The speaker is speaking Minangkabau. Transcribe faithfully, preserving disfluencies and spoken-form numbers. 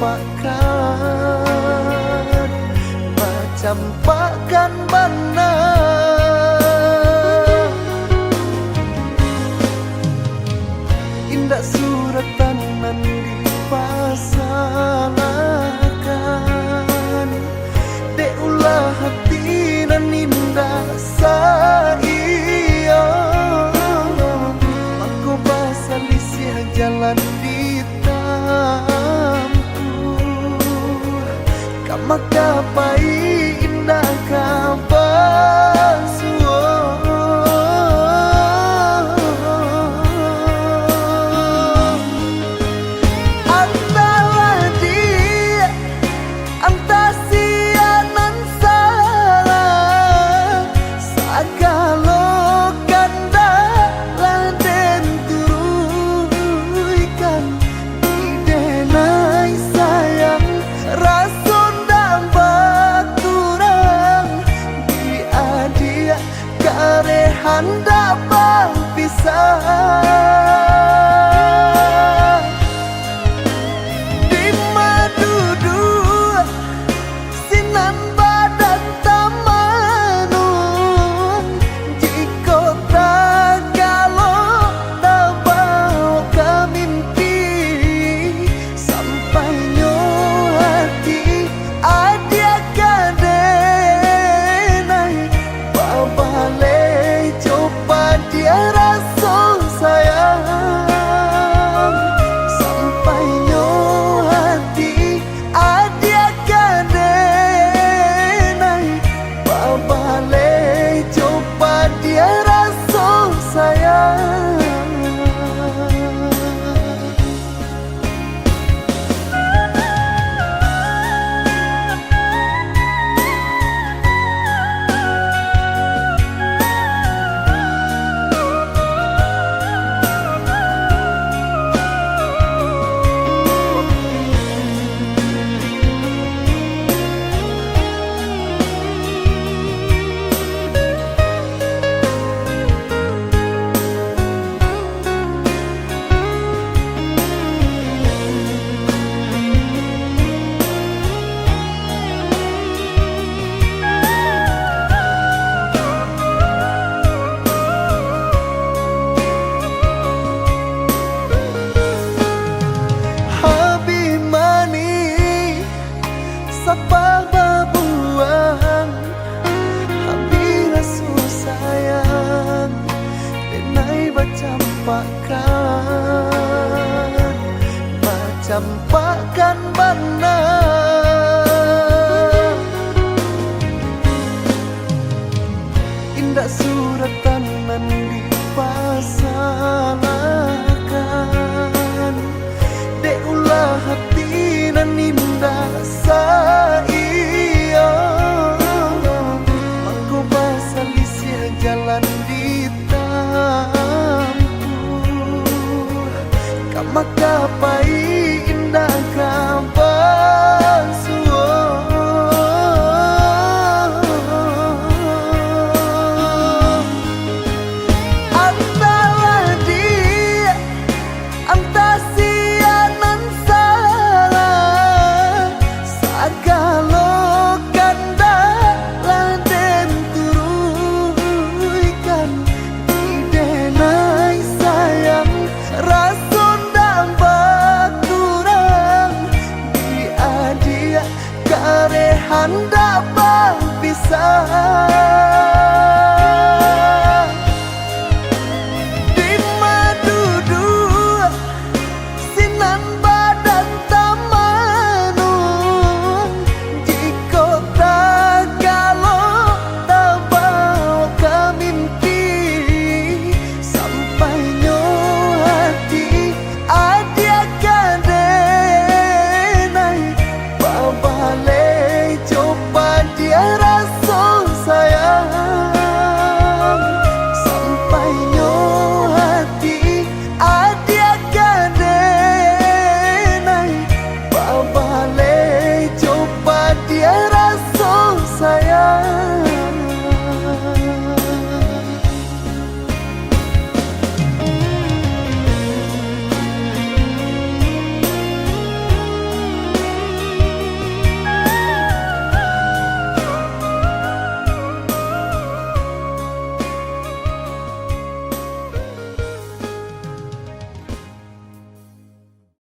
Bacampakan, bacampakan bana. Indak suratan nan dipasalahkan, dek ulah hati nan indak saiyo, mako basalisiah jalan ditampuah. Ka makapai indak ka basuo. Antahlah di, antah sia nan salah, sagalo kandak lah den turuikan. Di denai sayang, raso ndak bakurang, di adiak kareh handak bapisah. Dima duduak sinan badan tamanun, jikok tagalok tabao ka mimpi, sampainyo hati adiak ka denai babaleh jo padiah raso sayang, sampainyo hati adiak ka denai babaleh jo padiah raso sayang. Habih manih sapah babuahan, habih raso sayang, denai bacampakan, bacampakan bana.